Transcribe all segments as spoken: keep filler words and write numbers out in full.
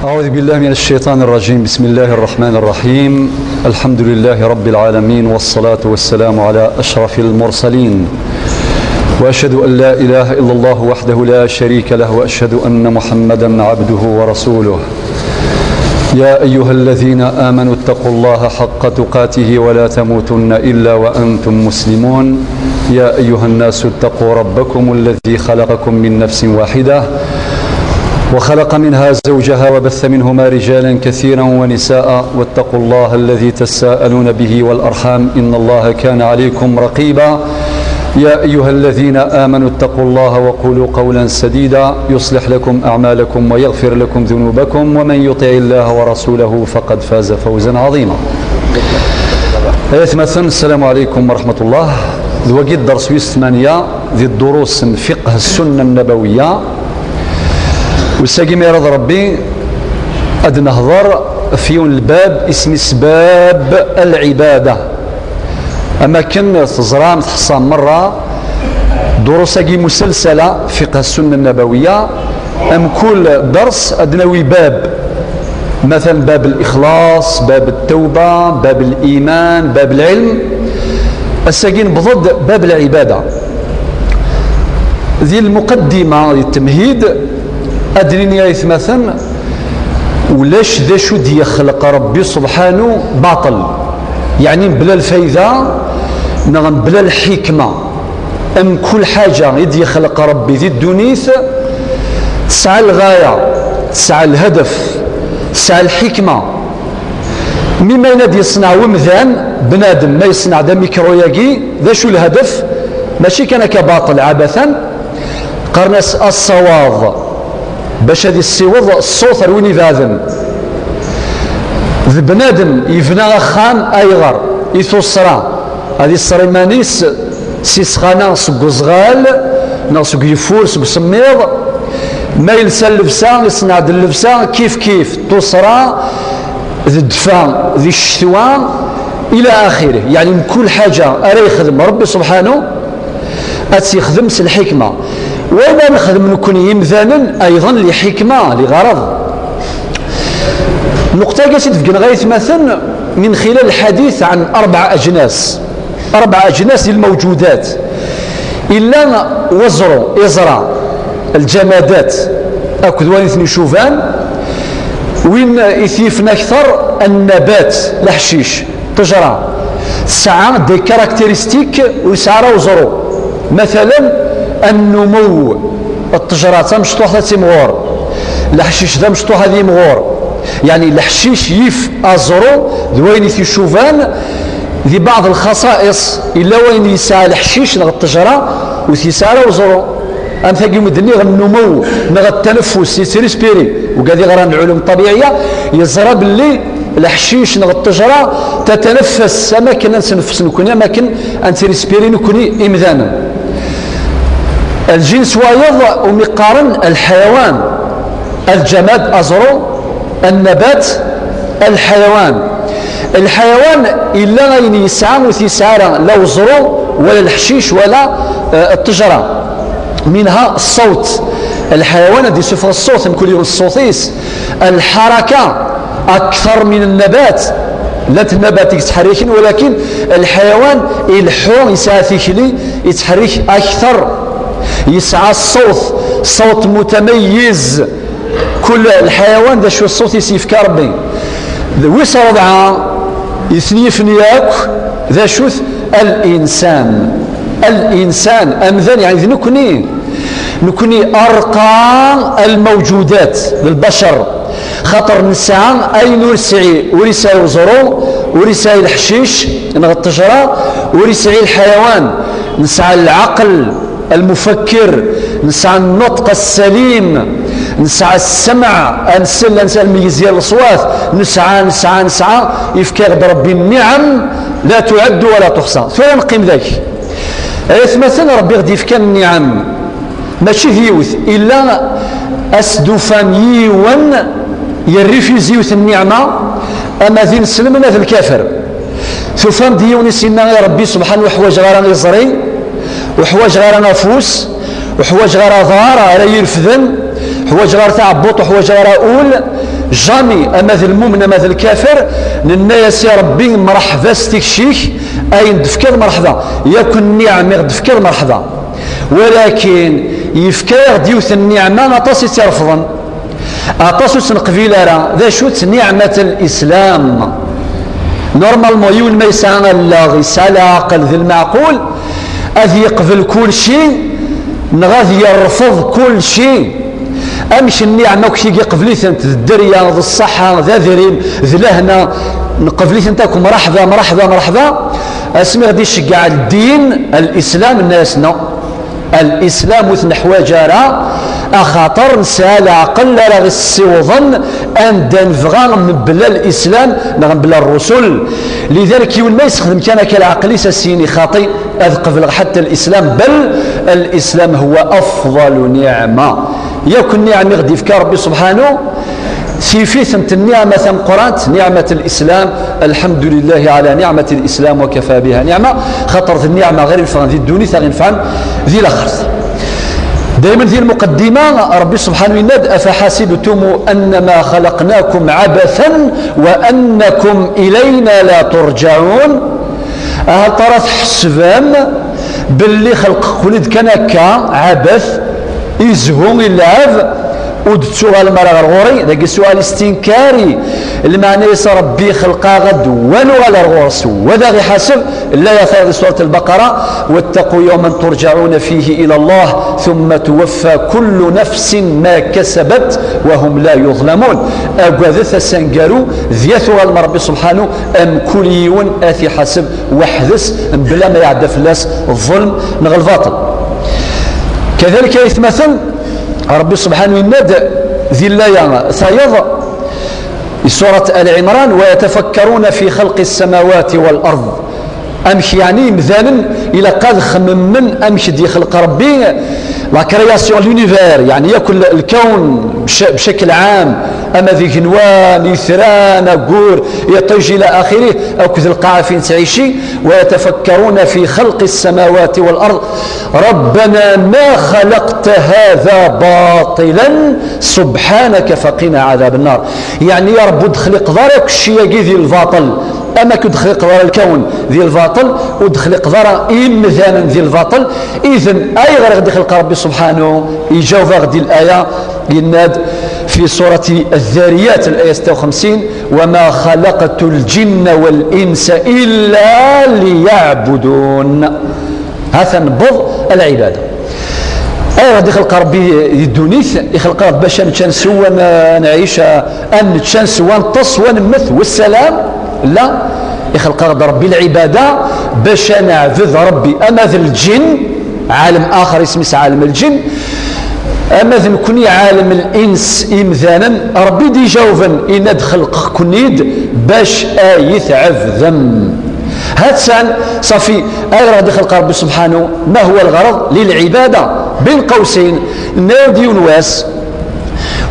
أعوذ بالله من الشيطان الرجيم. بسم الله الرحمن الرحيم. الحمد لله رب العالمين، والصلاة والسلام على أشرف المرسلين. وأشهد أن لا إله إلا الله وحده لا شريك له، وأشهد أن محمدا عبده ورسوله. يا أيها الذين آمنوا اتقوا الله حق تقاته ولا تموتن إلا وأنتم مسلمون. يا أيها الناس اتقوا ربكم الذي خلقكم من نفس واحدة وخلق منها زوجها وبث منهما رجالا كثيرا ونساء، واتقوا الله الذي تساءلون به والأرحام، إن الله كان عليكم رقيبا. يا أيها الذين آمنوا اتقوا الله وقولوا قولا سديدا، يصلح لكم أعمالكم ويغفر لكم ذنوبكم، ومن يطع الله ورسوله فقد فاز فوزا عظيما. Aytmaten, السلام عليكم ورحمة الله. D wagi dders wis tmanya di ddurus n fiqh السنة النبوية. Usagi mi ara d Ṛebbi ad nehḍer f yiwen lbab isem-is bab العبادة. Am akken teẓram, teḥṣam merra, ddurus-agi musalsala, fiqh السنة النبوية, am kul dders ad nawi bab. Matalan, bab الإخلاص, bab التوبة, bab الإيمان, bab العلم. Ass-agi newweḍ-d bab العبادة. Di lmuqaddima, di temhid, ad d-nini aytmaten, ulac d acu d-yexleq Ṛebbi subḥanu baṭel, yeɛni mebla lfayda neɣ mebla lḥikma. Am kul ḥaǧa i d-yexleq Ṛebbi di ddunit, tesɛa lɣaya, tesɛa lhadef, tesɛa lḥikma. Mi ma yenna ad yeṣneɛ wemdan, bnadem, ma yeṣneɛ d amikru-yagi, d acu lhadef? Mačči kan akka baṭel, ɛabatan, qqaren-as asawaḍ, bac ad yessiweḍ ṣṣut ar win ibeɛden. D bnadem yebna axxam, ayɣer? I tuṣṣra, ad iṣṣer iman-is si ssxana, seg uẓɣal, neɣ seg yeffur, seg usemmiḍ. Ma yelsa llebsa, iṣneɛ-d llebsa, kif kif, tuṣṣra, d ddfa, di ccetwa, ila axirih. Yeɛni mkul ḥaǧa ara yexdem Ṛebbi subḥanu, ad tt-yexdem s lḥikma. Wayen ara nexdem nekkni imdanen, ayḍen, li ḥikma, li ɣareḍ. Nnuqṭa-agi i d-beggneɣ aytmaten من خلال الحديث عن أربع أجناس. أربع أجناس للموجودات. Illa waẓru, iẓra, الجمادات, akked wayen i ten-icuban. Win i t-yifen akteṛ, النبات, leḥcic, ṭṭejra. Tesɛa des caractéristiques ur yesɛi ara uẓru. Matalan, النمو, ṭṭejra d tamecṭuḥt ad timɣur, leḥcic d amecṭuḥ ad yimɣur. Yeɛni leḥcic yif aẓru d wayen i t-icuban di بعض الخصائص. Illa wayen yesɛa leḥcic neɣ ṭṭejra ur t-yesɛi ara uẓru. Am tagi mi d-nniɣ النمو neɣ التنفس, yettirispiri. Ugad iɣran lɛulum ṭṭabiɛiya yeẓra belli leḥcic neɣ ṭṭejra تتنفس, am akken ad nettneffes nekkni, am akken ad nettirispiri nekkni imdanen. Lǧins wayeḍ umi qqaren الحيوان, الجماد, aẓru, النبات, الحيوان. Lḥayawan illa ayen yesɛa ur t-yesɛi ara la uẓru wala leḥcic wala, eh, ṭṭejra. منها الصوت. Lḥayawan ad d-isuffeɣ ṣṣut, mkul yiwen s ṣṣut-is. الحركة أكثر من النبات. Llant nnabat i yettḥerriken, walakin lḥayawan ileḥḥu, yesɛa tikli, yettḥerrik akteṛ. Yesɛa ṣṣut, ṣṣut متميز. Kul lḥayawan d acu ṣṣut i s-yefka Ṛebbi. D wis ṛebɛa i ten-yifen yakk, d acu-t? الإنسان. الإنسان, amdan, yeɛni d nekkni. Nekkni أرقى الموجودات, d lbacer. Xaṭer nesɛa ayen ur nesɛi, ur yesɛi uẓru, ur yesɛi leḥcic neɣ ṭṭejra, ur yesɛi lḥayawan. Nesɛa lɛaqel, المفكر, nesɛa النطق السليم, nesɛa السمع, ad nsel, ad nsel, ad nmeyyez gar leṣwat, nesɛa, nesɛa, nesɛa, yefka-aɣ-d Ṛebbi nniɛam لا تعد ولا تحصى. Tura neqqim dagi. Ay atmaten, Ṛebbi ɣ-d-yefkan nniɛam, mačči d yiwet, illa as-d-ufan yiwen yerrifizi yiwet nniɛma, ama d ineslem, ama d lkafer. Tufam-d yiwen i s-yenna i Ṛebbi subḥan, ur ḥwaǧeɣ ara iẓri, ur ḥwaǧeɣ ara afus, ur ḥwaǧeɣ ara aḍar ara yi-refden, ur ḥwaǧeɣ ara taɛebbuṭ, ur ḥwaǧeɣ ara ul, Jamais, ama d lmumen ama d lkafir, nenna-yas i Ṛebbi: "Mṛeḥba s tikci-k, ayen d-tefkiḍ mṛeḥba, yakk nniɛma i ɣ-d-tefkiḍ mṛeḥba." Walakin yefka-yaɣ-d yiwet n nniɛma aṭas i tt-irefḍen, aṭas ur tt-neqbil ara. D acu-tt? Niɛmat l-Islam. Normalement, yiwen ma yesɛa allaɣ, yesɛa leɛqel d lmeɛqul, ad yeqbel kulci neɣ ad yerfeḍ kulci. Amek nniɛma akk tigi, qbel-itent, d dderya, d ṣṣeḥḥa, d adrim, d lehna, nqbel-itent akk mṛeḥba, mṛeḥba, mṛeḥba. Asmi ɣ-d-iceggeɛ ddin, al-Islam, nenna-yas: "Non, al-Islam ur t-neḥwaǧ ara, axaṭer nesɛa leɛqel ara ɣ-issiwḍen anda nebɣa mebla l-Islam neɣ mebla ṛṛusul." Lidalik, yiwen ma yessexdem kan akka leɛqel-is, ad s-yini: "Xaṭi, ad qebleɣ ḥatta l-Islam." Bel, al-Islam huwa afḍalu niɛma. Yakk nniɛma i ɣ-d-yefka Ṛebbi subḥanu, tif-itent nniɛma tameqqrant, niɛmat l-Islam. Alḥamdulillahi ɛala niɛmat l-Islam wa kafa biha niɛma. Xaṭer d nniɛma ɣer inefɛen di ddunit, ɣer inefɛen di laxert. Daymen di lmuqeddima, Ṛebbi subḥanu yenna-d: "Afaḥasibtum annama xalaqnakum ɛabathan wa annakum ilayna la turǧaɛun." Ahat ara tḥesbem belli xelqeɣ-ken-id kan akka, ɛabath, izhu, ilɛeb, ur d-tettuɣalem ara ɣer ɣur-i? Dagi sual istinkari, lmeɛna-is Ṛebbi xelq-aɣ-d wa nuɣal ar ɣur-s, wa d aɣ-iḥaseb. Layat-a di surat Lbaqara: "Wattaqu yawman turǧaɛuna fihi ila Allah, thumma tuwaffa kullu nafsin ma kasabat wa hum la yudlamun." Agadet asangaru, di at uɣalem Ṛebbi subḥanu, amkul yiwen ad t-iḥaseb weḥd-s, mebla ma iɛedda fell-as ḍelm neɣ lbaṭel. Kadalik, ay atmaten, Ṛebbi subḥanu yenna-d di laya tayeḍ, di surat Al Ɛimran: "Wa yatafakkaruna fi xalqi ssamawati wal ard." Amek yeɛni imdanen ilaq ad xemmen amek d-yexleq Ṛebbi la création, l'univers, yeɛni yakk l-, lkawn bc-, bcakl ɛam, ama d igenwan, itran, aggur, iṭij, ila axirih, akked lqaɛa fi nettɛici. "Wa yatafakkaruna fi xalqi ssamawati wal ard, Rabbana ma xalaqta hada batilan, subḥanaka faqina ɛadab nnar." Yeɛni, ya Ṛebbi, ur d-xliqeḍ ara akk cci-agi di lbaṭel, am akken ur d-xliqeḍ ara lkawn di lbaṭel, ur d-xliqeḍ ara imdanen di lbaṭel. Iden, ayɣer i ɣ-d-ixleq Ṛebbi subḥanu? Iǧaweb-aɣ-d di laya, yenna-d fi surati Zzariyat, laya setta u xemsin: "Wa ma xalaqtu l-jinna wal-insa illa liyaɛbudun." Ha-t-an newweḍ lɛibada. Ayɣer d-ixleq Ṛebbi di ddunit? Ixleq-aɣ-d bac ad nečč, ad nsew, ad n-, ad nɛic, ad nečč, ad nsew, ad neṭṭes, ad nemmet, wassalam. La, ixleq-aɣ-d Ṛebbi lɛibada bac ad neɛbed Ṛebbi. Ama d lǧin, ɛalem axer isem-is ɛalem lǧin, ama d nekni ɛalem l-ins, imdanen, Ṛebbi d-iǧawben, yenna-d: "Xelqeɣ-ken-id bac ad yi-tɛebdem." Ha-tt-an, ṣafi, ayɣer i ɣ-d-ixleq Ṛebbi subḥanu? Ma huwa lɣerḍ? Lilɛibada. Bin qawsayn, nenna-yaw-d yiwen wass,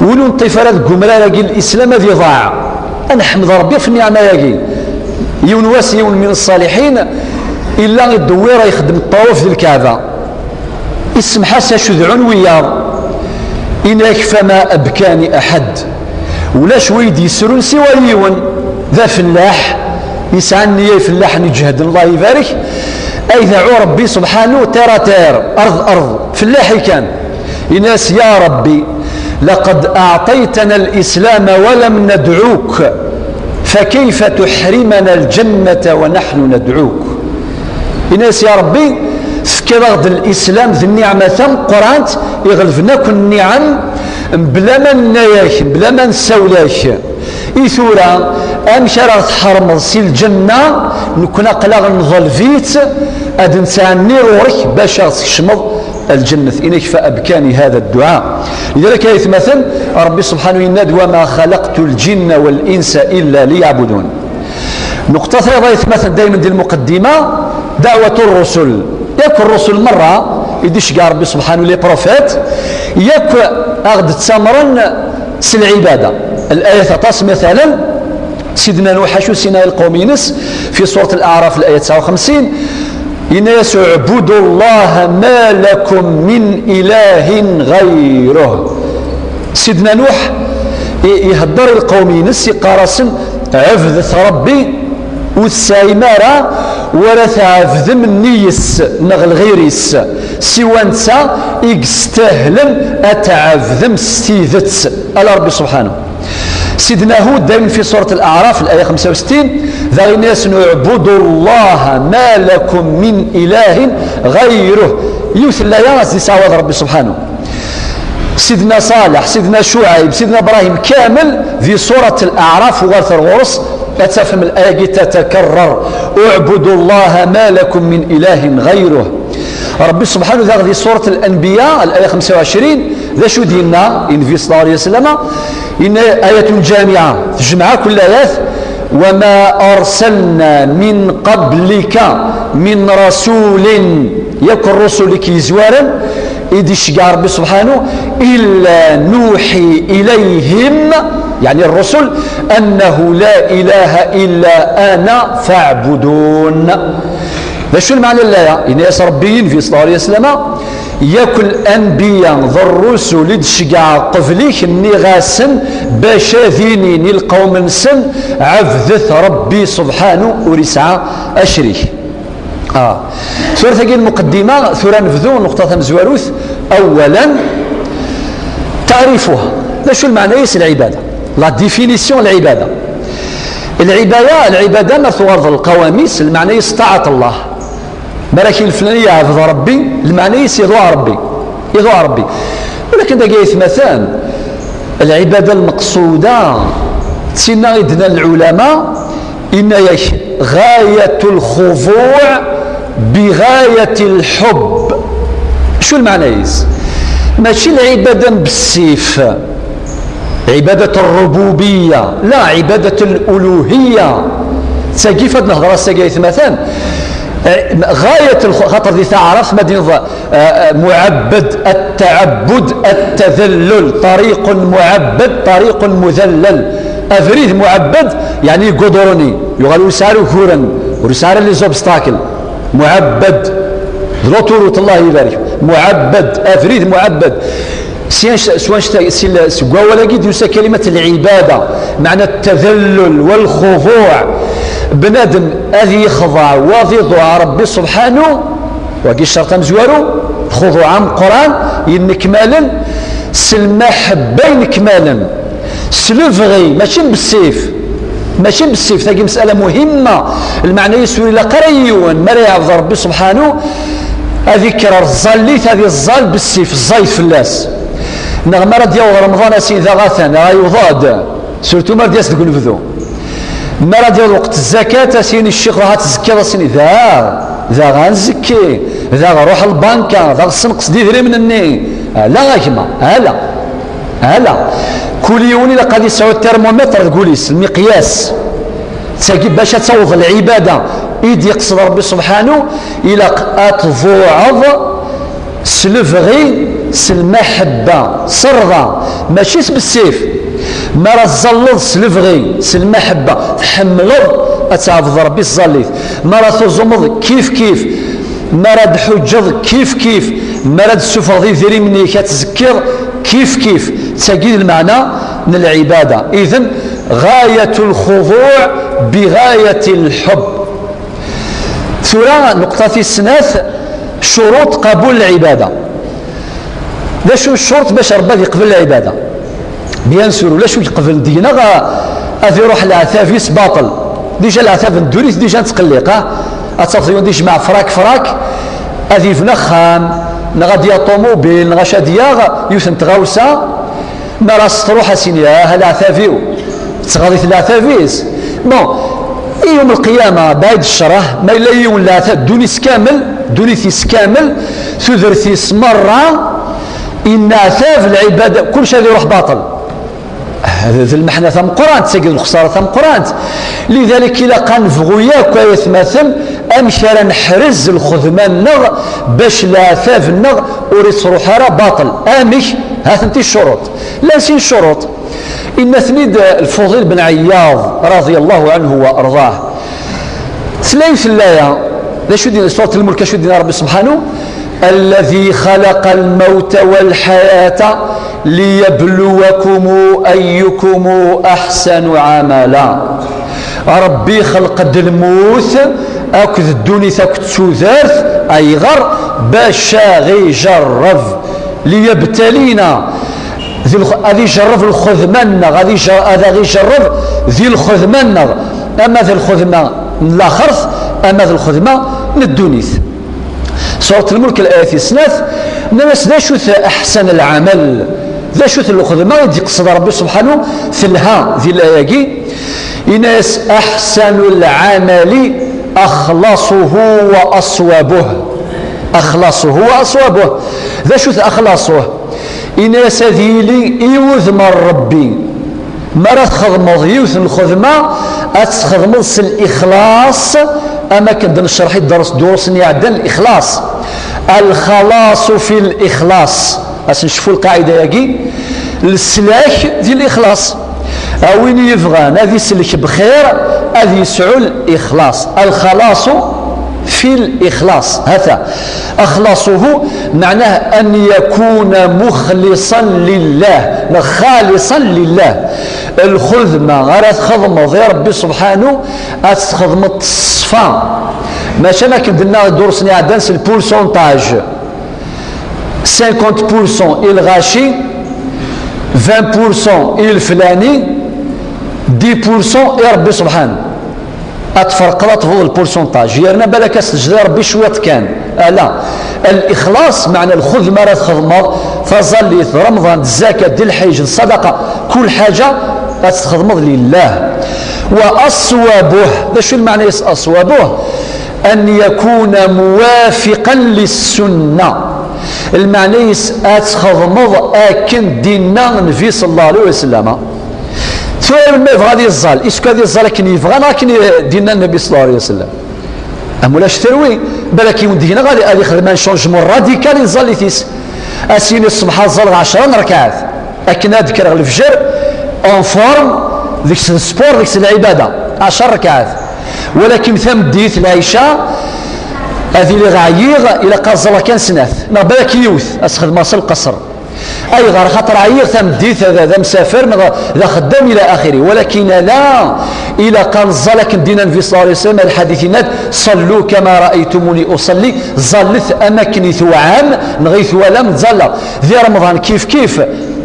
win ur neṭṭif ara deg umrar-agi n Lislam ad iḍaɛ. Ad neḥmed Ṛebbi ɣef nniɛma-agi. Yiwen wass, yiwen min ṣṣaliḥin illa idewwir, ixeddem ṭṭawaf di lkaɛba. Isemḥ-as acedɛu n wiyaḍ. Yenna-ak: "Fama abkani aḥad." Ulac wi d-yesrun siwa yiwen, d afellaḥ, yesɛa nniya ifellaḥen iǧehden, Allah ibarek, ay daɛu Ṛebbi subḥanu, terre à terre, ard ard, fellaḥi kan. Yenna-as: "Ya Ṛebbi, laqad aɛṭaytana l-Islam wa lam nadɛuk, fa kayfa tuḥrimana l-jannata wa naḥnu nadɛuk?" Yenna-as: "Ya Ṛebbi, tefkiḍ-aɣ-d l-Islam d nniɛma tameqqrant, iɣelben akk nniɛam, mebla ma nenna-yak, mebla ma nessawel-ak. I tura, amek ara ɣ-tḥermeḍ si lǧenna, nekkni aql-aɣ nḍelb-itt, ad nettɛenni ɣur-k bac a ɣ-tkecmeḍ lǧennet?" Yenna-ak: "Fa abkani hada dduɛa." Lidalik, ay atmaten, Ṛebbi subḥanu yenna-d: "Wa ma xalaqtu l-jinna wal-insa illa liyaɛbudun." Nuqṭa tayeḍ, ay atmaten, daymen di lmuqeddima, daɛwatu ṛṛusul. Yakk ṛṛusul merra i d-iceggeɛ Ṛebbi subḥanu, les prophètes, yakk a ɣ-d-ttamren s lɛibada. Layat aṭas, matalan, Sidna Nuḥ acu s-yenna i lqawm-ines fi surat Al-Aɛraf, laya tesɛa u xemsin, yenna-yas: "Uɛbudu Llaha ma lakum min ilahin ɣayruh." Sidna Nuḥ I-, ihedder i lqawm-ines, iqqar-asen: "Ɛebdet Ṛebbi, ur tesɛim ara wara tɛebdem nnig-s neɣ lɣir-is, siwa netta i yestahlen ad tɛebdem s tidet, ala Ṛebbi subḥanahu." Sidna Hud, daymen fi surat Al-A'raf, l'aya xemsa u settin, daɣ yenna-yasen: "Uɛbudu Llaha ma lakum min ilahin ɣayruh." Yiwet n laya as-d-isɛawad Ṛebbi subḥanahu. Sidna Ṣaleḥ, Sidna Cuɛayb, Sidna Ibrahim, kamel di surat Al-A'raf, uɣalet ar ɣur-s, ad tafem laya-agi tatakarrar: "Uɛbudu Llaha ma lakum min ilahin ɣayruh." Ṛebbi subḥanahu daɣ di surat Al-Anbiya, l'aya xemsa u ɛecrin, d acu d-yenna i Nnbi ṣella Llahu ɛalayhi wa sallam? Yenna ayatun jamiɛa, tejmeɛ akk layat: "Wa ma arsalna min qablika min rasulin", yakk ṛṛusul i k-yezwaren, i d-iceggeɛ Ṛebbi subḥanahu, "illa nuḥi ilayhim", yeɛni ṛṛusul, "annahu la ilaha illa ana fa'budun." D acu lmeɛna n laya? Yenna-yas Ṛebbi i Nnbi ṣella Llahu ɛalayhi wa sallam, yakk lanbiya d ṛṛusul i d-ceggɛeɣ qbel-ik, nniɣ-asen bac ad inin i lqawm-nsen: "Ɛebdet Ṛebbi subḥanahu, ur isɛa acrik." Ah. Tura tagi lmuqeddima, tura nebdu nnuqṭa tamezwarut. Awalan, taɛrifuha. D acu lmeɛna-is lɛibada? La définition n lɛibada. Lɛibada, lɛibada ma tuɣaleḍ lqawam-is, lmeɛna-is ṭaɛat Allah. Mi ara k-yini flan yeɛbed Ṛebbi, lmeɛna-is iḍuɛ Ṛebbi. Iḍuɛ Ṛebbi. Walakin dagi aytmaten, lɛibada lmeqṣuda, d tinna i d-nnan lɛulama, inna-yak: "Ɣayatul xuḍuɛ bi ɣayatil ḥubb." Acu lmeɛna-is? Mačči lɛibada n bessif, عبادة الربوبية، لا، عبادة الألوهية. Tagi fad nehder ass-agi aytmaten. Eh, ɣayat lxu-, xaṭer di taɛrabt ma d-yenḍ, eh, eh, muɛabbed, attaɛabbud, attadallul, ṭariqun muɛabbed, ṭariqun mudallal. Abrid muɛabbed, yeɛni gudruni, yuɣal ur yesɛi ara uguren, ur yesɛi ara les obstacles. Muɛabbed. D l'autoroute, Allah ibarek. Muɛabbed. Abrid muɛabbed. Si anc-, s wanect-, si l-, seg wawal-agi d-yusa kalimat lɛibada, meɛna ttadallul walxuḍuɛ. Bnadem ad yexḍeɛ, wa ad iḍuɛ Ṛebbi subḥanu, wagi ccerṭ amezwaru, lxuḍuɛ ameqqran, yennekmalen, s lmaḥebba yennekmalen. S lebɣi, mačči n bessif. Mačči n bessif, tagi mesala muhimma. Lmeɛna-is ur ilaq ara yiwen, mi ara yeɛbed Ṛebbi subḥanu, ad ikker ar tẓallit, ad iẓẓal bessif, ẓẓayet fell-as. Neɣ mi ara d-yaweḍ Remḍan, a sidi, daɣ atan, yewweḍ-d. Surtout mi ara d-yas deg unebdu. Mi ara d-yaweḍ lweqt n zzakat, a sidi, ccix, ruḥ ad tzekkiḍ, a sidi, daɣ, daɣ ad nzekki, daɣ ruḥ lbanka, daɣ ssenqes-d idrimen-nni. Ala a gma, ala. Ala. Kul yiwen ilaq ad yesɛu thermomètre deg wul-is, lmiqyas. Tagi bac ad taweḍ lɛibada i d-yeqsed Ṛebbi subḥanu, ilaq ad tḍuɛeḍ s lebɣi, s lmaḥebba, s rḍa, mačči s bessif. Mi ara tẓalleḍ s lebɣi, s lmaḥebba, tḥemmleḍ ad tɛebdeḍ Ṛebbi s tẓallit. Mi ara tuẓumeḍ kif kif. Mi ara d-tḥuǧǧeḍ kif kif, mi ara d-tessufɣeḍ idrimen-ik ad tzekkiḍ kif kif, d tagi d lmeɛna n lɛibada. Idan, ɣayat lxuḍuɛ bi ɣayat lḥubb. Tura, nnuqṭa tis snat, curuṭ qabul lɛibada. D acu ccuruṭ bac Ṛebbi ad yeqbel lɛibada? Bien sûr, ulac ur yeqbel deg-neɣ, a, ad iruḥ leɛtab-is baṭel. Déjà leɛtab n ddunit, déjà nettqelliq, a? Ad tafeḍ yiwen d-ijmeɛ frak frak, ad yebnu axxam, neɣ ad yaɣ ṭumubil, neɣ acu ad yaɣ, yiwet n tɣawsa, mi ara s-truḥ a s-yini: "Ah, leɛtab-iw." Tettɣaḍ-it leɛtab-is. Bon, i yum lqiyama, baɛid ccreh, ma yella yiwen leɛtab, ddunit kamel, ddunit-is kamel, tudert-is merra, inneɛtab, lɛibada, kullec ad iruḥ baṭel. D, d lmeḥna tameqqrant, tagi d lexsara tameqqrant. Lidalik ilaq ad nebɣu yakk, ay atmaten, amek ara neḥrez lxedma-nneɣ bac leɛtab-nneɣ ur ittruḥ ara baṭel. Amek? Ha-tent-i ccuruṭ. Llan sin ccuruṭ. Inna-ten-id Lfuḍil ben Ɛiyaḍ, raḍi Allahu ɛanhu wa arḍah. Tella yiwet n laya, d acu d-yenna Surat Lmulk, acu d-yenna Ṛebbi subḥanu? الذي خلق الموت والحياة ليبلوكم أيكم أحسن عملا. Ṛebbi ixleq-d lmut akked ddunit akked tudert. Ayɣer? Bac aɣ-ijerreb, liyebtalina. Di lx-, ad ijerreb lxedma-nneɣ, ad ijer-, ad aɣ-ijerreb di lxedma-nneɣ, ama d lxedma n laxert, ama d lxedma n ddunit. Surat Lmulk, layat tis snat, nnan-as: "D acu-t aḥsan lɛamal? D acu-t lxedma i d-iqsed Ṛebbi subḥanu telha di laya-agi?" Yenna-as: "Aḥsanu lɛamali axlasuhu wa aswabuh." Axlasuhu wa aswabuh. D acu-t axlasuh? Yenna-as: "Ad yili i wudem n Ṛebbi." Mi ara txedmeḍ yiwet n lxedma, ad tt-txedmeḍ s lixlaṣ, am akken d-necreḥ i dders, durus-nni iɛeddan, lixlaṣ. Alxalaṣu fi lixlaṣ. Ad s-necfu lqaɛida-agi, leslak di lixlaṣ. A win yebɣan ad islek bxir, ad yesɛu lixlaṣ. Alxalaṣu fi lixlaṣ. Hata. Axlasuhu, meɛnah an yakuna muxliṣan lillah, neɣ xaliṣan lillah. Lxedma ara txedmeḍ i Ṛebbi subḥanu, ad tt-txedmeḍ s ṣṣfa. Maca akken d-nnaɣ ddurs-nni iɛeddan s lpursuntaj. Cinquante pour cent i lɣaci, vingt pour cent i leflani, dix pour cent i Ṛebbi subḥanu. Ad tferqeḍ, ad tebḍeḍ lpursuntaj. Yerna balak ad s-teǧǧeḍ i Ṛebbi cwiṭ kan. Ala. Lixlaṣ, meɛna lxedma ara txedmeḍ, taẓallit, Remḍan, zzakat, d lḥiǧ, d ṣṣadaqa, kul ḥaǧa ad tt-txedmeḍ lillah. Wa aswabuh, d acu lmeɛna-is aswabuh? An yakuna muwafiqan lissunna. Lmeɛna-is ad txedmeḍ akken d-inna Nnbi sallallahu alayhi wa sallam. Tura melmi yebɣa ad iẓẓal, isku ad iẓẓal akken yebɣa neɣ akken i d-inna Nnbi sallallahu alayhi wa sallam? Am ulac terwi, balak yiwen deg-neɣ ad, ad ixdem un changement radical i tẓallit-is. Ad s-yini ṣṣbeḥ ad ẓẓaleɣ ɛecra n rrkaɛat, akken ad d-kkreɣ lefjer en forme, deg-s d sport, deg-s lɛibada, ɛecra rrkaɛat. Walakin tameddit, lɛica, ad iliɣ ɛyiɣ, ilaq ad ẓẓaleɣ kan snat, neɣ balak yiwet, ad s-xedmeɣ s lqesr. Ayɣer? Xaṭer ɛyiɣ tameddit, d, d amsafer, neɣ d axeddam, ila axiri. Walakin ala, ilaq ad neẓẓal akken d-inna Nnbi sallallahu alayhi wa sallam, lḥadit yenna-d: "Ṣallu kama ra'aytumuni uṣalli", ẓallet am akken i tewɛam, neɣ i twalam ẓẓalleɣ. Di Remḍan kif kif,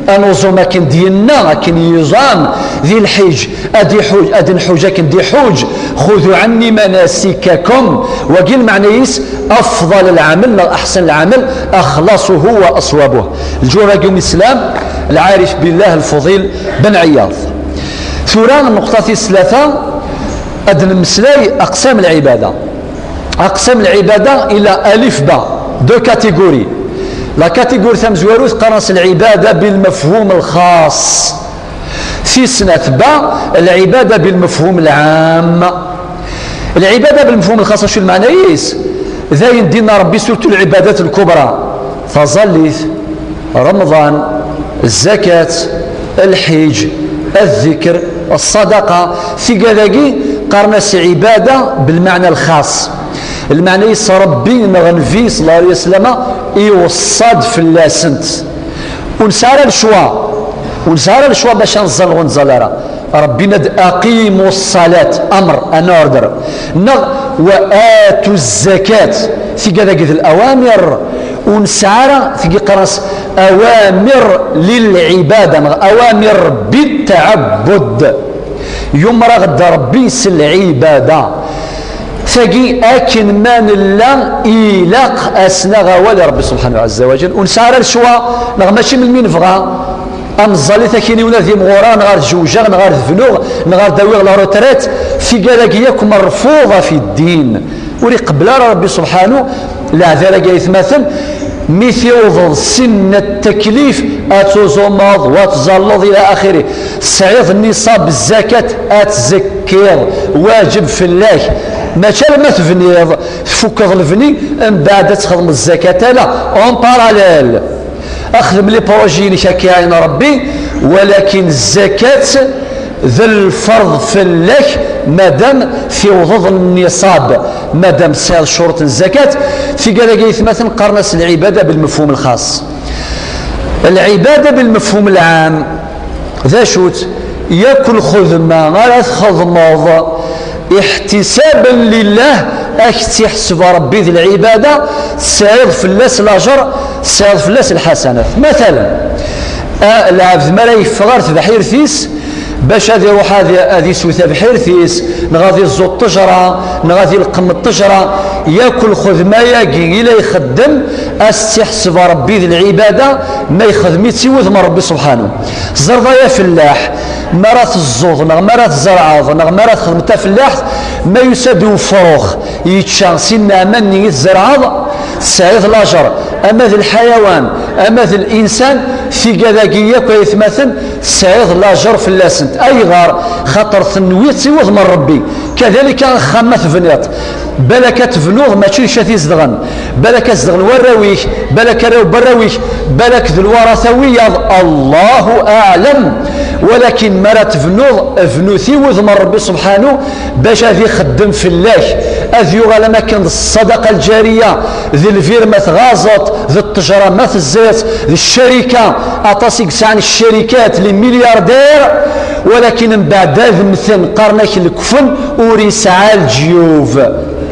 ad nuẓum akken d-yenna, akken yuẓam, di lḥiǧ, ad iḥuǧ, ad nḥuǧ akken d-iḥuǧ. "Xudu ɛanni manasikakum", wagi lmeɛna-is, afḍal lɛamel neɣ aḥsan lɛamel, axlasuhu wa aswabuh. Lǧwab-agi n Islam, lɛarif billah Lfuḍil ben Ɛiyaḍ. Tura, nnuqṭa tis tlata, ad nemmeslay aqsam lɛibada. Aqsam lɛibada ila alif ba, deux catégories. La catégorie tamezwarut qqaren-as lɛibada bilmefhum lxaṣ. Tis snat ba, lɛibada bilmefhum lɛam. Lɛibada bilmefhum lxaṣ, acu lmeɛna-is? D ayen d-inna Ṛebbi, surtout lɛibadat lkubra. Taẓallit, Remḍan, zzakat, lḥiǧ, zzikr, ṣṣadaqa, tigad-agi qqaren-as ɛibada bilmeɛna lxaṣ. Lmeɛna-is Ṛebbi neɣ Nnbi sallallahu alayhi wa sallam iweṣṣa-d fell-asent. Ur nesɛi ara lecwa, ur nesɛi ara lecwa bac ad neẓẓal neɣ ur neẓẓal ara. Ṛebbi yenna-d: "Aqimu ṣṣalat", amr, an order. Neɣ: "Wa atu zzakat", tigad-agi d lawamir. Ur nesɛi ara, tigi qqaren-as awamir lilɛibada, neɣ awamir bittaɛabbud. Yumer-aɣ-d Ṛebbi s lɛibada. Tagi, akken ma nella, ilaq ad s-naɣ awal i Ṛebbi subḥanahu ɛazza wa jal. Ur nesɛi ara lecwa, neɣ mačči melmi nebɣa. Ad neẓẓal i takiniwin, ad imɣureɣ, neɣ ad jewjeɣ, neɣ ad bnuɣ, neɣ ad awiɣ la retraite. Tigad-agi yakk merfuḍa fi ddin. Ur iqebbel ara Ṛebbi subḥanu leɛdal-agi, aytmaten. Mi tiwḍeḍ sinna teklif, ad tuẓumeḍ, wa tẓalleḍ, ila axiri. Tesɛiḍ niṣab zzakat, ad tzekkiḍ, waǧeb fell-ak. Mačči alamma tebniḍ, tfukkeḍ lebni, mbeɛd ad txedmeḍ zzakat, ala, en parallèle. Axdem les projets-inek akka i Ṛebbi, walakin zzakat D lferḍ fell-ak, madam tiwḍeḍ nniṣab, madam tesɛiḍ ccuruṭ n zzakat. Tigad-agi, aytmaten, qqaren-as lɛibada belmefhum lxaṣ. Lɛibada belmefhum lɛam, d acu-tt? Yakk lxedma ara txedmeḍ iḥtisaben lillah, ad k-tt-iḥseb Rebbi d lɛibada, tesɛiḍ fell-as lajer, tesɛiḍ fell-as lḥasanat. Matalan, a, lɛebd mi ara yeffeɣ ar tebḥirt-is, bac ad iruḥ ad, ad isew tabḥirt-is, neɣ ad iẓẓu ṭṭejra, neɣ ad ilqem ṭṭejra, yakk lxedma-agi i la ixeddem, ad s-tt-iḥseb Rebbi d lɛibada, ma ixdem-itt i wudem n Rebbi subḥanu. Ẓerḍ ay afellaḥ, mi ara teẓẓuḍ, neɣ mi ara tzerɛeḍ, neɣ mi ara txedmeḍ tafellaḥt, ma yusa-d ufrux, yečča si nneɛma-nni i tzerɛeḍ, tesɛiḍ lajer, ama d lḥayawan, ama d linsan, tigad-agi yakk, ay atmaten, tesɛiḍ lajer fell-asent. Ayɣer? Xaṭer tenwiḍ-tt i wudem n Rebbi. Kadalika axxam ma tebniḍ, balak ad tebnuḍ mačči d kečč ad t-izedɣen, balak ad zedɣen warraw-ik, balak arraw n warraw-ik, balak d lwarata wiyaḍ, Allahu aɛlam. Walakin mi ara tebnuḍ, bnu-t i wudem n Rebbi subḥanu, bac ad ixeddem fell-ak, ad yuɣal am akken d ṣṣadaqa lǧariya, d lbir ma tɣaẓeḍ, d ṭṭejra ma teẓẓiḍ, d ccarika, aṭas i yesɛan ccarikat, les milliardaires, walakin mbeɛd ad mmten, qqaren-ak lekfen ur yesɛi ara leǧyub.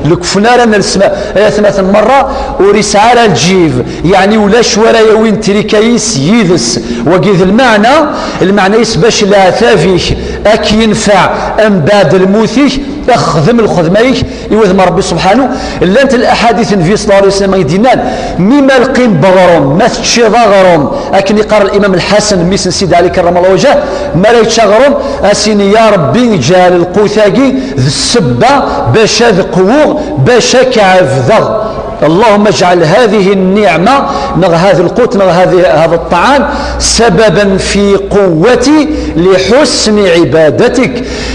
Lekfen ara nels, ay atmaten, merra ur yesɛi ara lǧib, yeɛni ulac wara yawin trika-is yid-s. Wagi d lmeɛna, lmeɛna-is bac leɛtab-ik ad k-yenfeɛ mbeɛd lmut-ik, xdem lxedma-ik i wudem n Rebbi subḥanu. Llant laḥadit n Nnbi ṣella Llahu ɛalayhi wa sallam i d-yennan, mi ma lqim n weɣrum, ma teččiḍ aɣrum, akken iqqar Limam Lḥasen, mmi-s n Sidi Ɛli karramallahu wajhah, mi ara yečč aɣrum, a s-yini: Ya Rebbi, ǧɛel lqut-agi d ssebba bac ad qwuɣ, bac ad k-ɛebdeɣ. اللهم اجعل هذه النعمة، neɣ هذا القوت، neɣ هذه، هذا الطعام، سببا في قوتي لحسن عبادتك.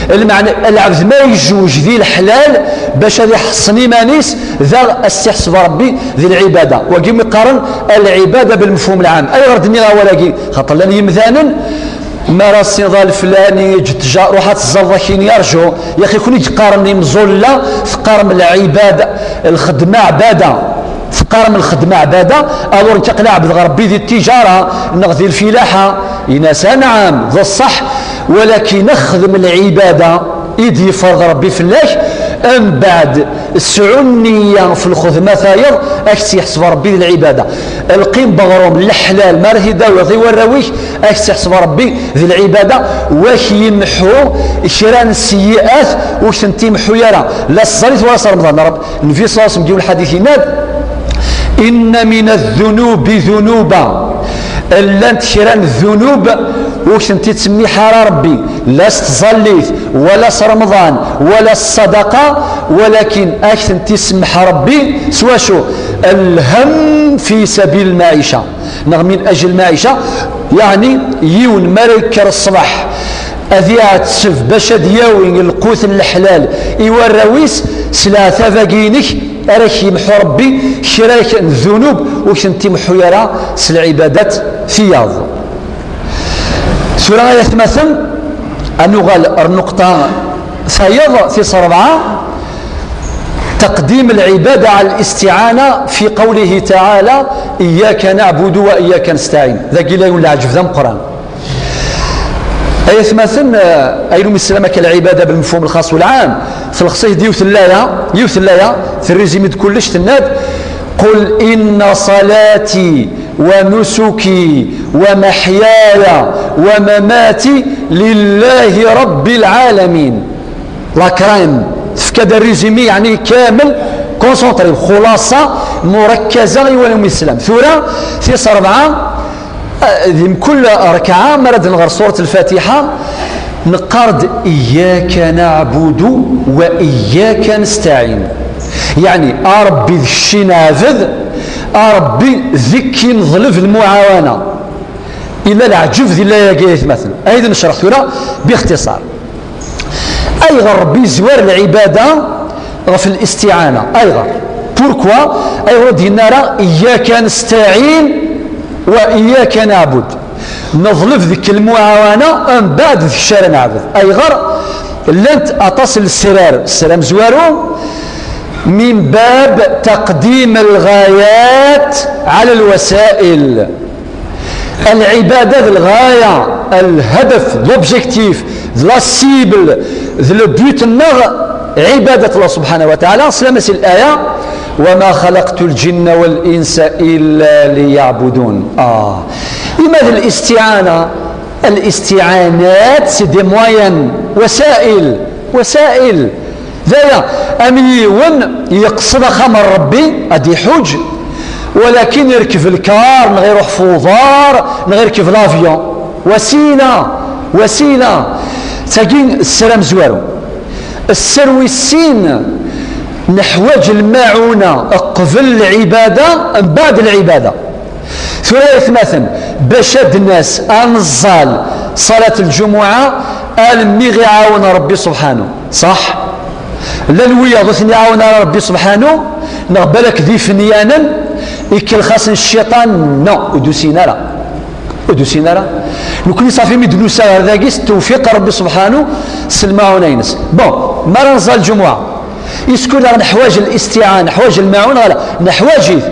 Lmeɛna, lɛebd ma yejwej di leḥlal bac ad iḥeṣṣen iman-is, daɣ ad s-iḥseb Rebbi di lɛibada. Wagi mi qqaren lɛibada belmefhum lɛam. Ayɣer d-nniɣ awal-agi? Xaṭer llan yimdanen, mi ara s-tiniḍ a leflani, eǧǧ ttja-, ruḥ ad teẓẓalleḍ akin, yerǧu. Yaxi, kuni i yeqqaren imẓulla, teqqarem lɛibada, lxedma ɛbada. Teqqarem lxedma ɛbada, alors nekk aql-i ɛebdeɣ Rebbi di ttijara neɣ di lfilaḥa. Yenna-as: Anɛam, d ṣṣeḥ, walakin xdem lɛibada i d-yefreḍ Rebbi fell-ak, mbeɛd sɛu nniya f lxedma tayeḍ, ad k-tt-yeḥseb Rebbi d lɛibada. Lqim n weɣrum, leḥlal, mi ara t-id-tawiḍ i warraw-ik, ad k-tt-yeḥseb Rebbi d lɛibada, u ad k-yemḥu kra n sseyyi'at, ur k-tent-imḥu ara, la s tẓallit wala s Remḍan. Reb-, Nnbi ṣella Llahu ɛalayhi wa sallam deg yiwen lḥadit yenna-d: إن من الذنوب ذنوبا. Llant kra n ddunub ur k-tent-ittsemmiḥ ara Rebbi, la s tẓallit, wala s Remḍan, wala s ṣṣadaqa, walakin ad k-tent-isemmeḥ Rebbi s wacu? Lhem fi sabil lmaɛica, neɣ min ajl lmaɛica, yeɛni yiwen mi ara yekker ṣṣbeḥ ad iɛetteb bac ad yawi lqut n leḥlal i warraw-is, s leɛtab-agi-inek ara k-yemḥu Rebbi kra n ddunub ur k-tent-imḥu ara s lɛibadat tiyaḍ. Tura ay atmaten, ad nuɣal ar nnuqṭa tayeḍ, tis rebɛa, تقديم العبادة على الاستعانة في قوله تعالى: إياك نعبد وإياك نستعين. Dagi la yiwen leɛǧeb d ameqqran. Ay atmaten, eh, ay lum islam akka lɛibada belmefhum lxas welɛam, telxes-it-id yiwet n laya, yiwet n laya, terrizimi-d kullec, tenna-d: قل إن صلاتي ونسكي ومحياي ومماتي لله رب العالمين. La crème, tefka-d rrésumé, yeɛni kamel, concentré, xulaṣa murakkaza i walum islam. Tura, tis rebɛa, eh, di mkul rekɛa, mi ara d-nɣer surat Lfatiḥa, neqqar-d: إياك نعبد وإياك نستعين. Yeɛni, a Rebbi, d kečč i neɛbed, a Rebbi, deg-k i neḍleb lmuɛawana. Illa leɛǧeb di laya-agi, ay atmaten. Ad necreḥ tura, bixtiṣar. Ayɣer Rebbi yezwar lɛibada ɣef listiɛana? Ayɣer? Pourquoi? Ayɣer ur d-yenna ara: إياك نستعين وإياك نعبد؟ Neḍleb deg lemɛawana, mbeɛd d kečč ara neɛbed. Ayɣer? Llant aṭas n lesrar, sser amezwaru, من باب تقديم الغايات على الوسائل. Lɛibada d lɣaya, lhadaf, d l'objectif, d la cible, d le but-nneɣ, ɛibadat Allah subḥanahu wa taɛala, s lamas i laya, وما خلقت الجن والإنس إلا ليعبدون. Ah. Ima d listiɛana, listiɛanat, c'est des moyens, wasail, wasail. D aya, am yiwen yeqsed axxam n Ṛebbi, ad iḥuǧ, walakin irkeb lkar, neɣ iruḥ f uḍar, neɣ irkeb l'avion. Wasila, wasila. Tagi d sser amezwaru. Sser wis sin, neḥwaǧ lmaɛuna qbel lɛibada, mbeɛd lɛibada. Tura ay atmaten, bac ad d-nas ad neẓẓal ṣalat lǧumuɛa, almi ɣ-iɛawen Ṛebbi subḥanu. Ṣaḥ? Llan wiyaḍ ur ten-iɛawen ara Ṛebbi subḥanu, neɣ balak d ifenyanen, ikellex-asen cciṭan, non, ur d-usin ara. Ur d-usin ara. Nekni ṣafi mi d-nusa ɣer dagi s tewfiq n Ṛebbi subḥanu, s lmaɛuna-ines. Bon, mi ara nẓẓal lǧumuɛa, Isku daɣ neḥwaǧ listiɛana, neḥwaǧ lmaɛun, ɣala, neḥwaǧ-it.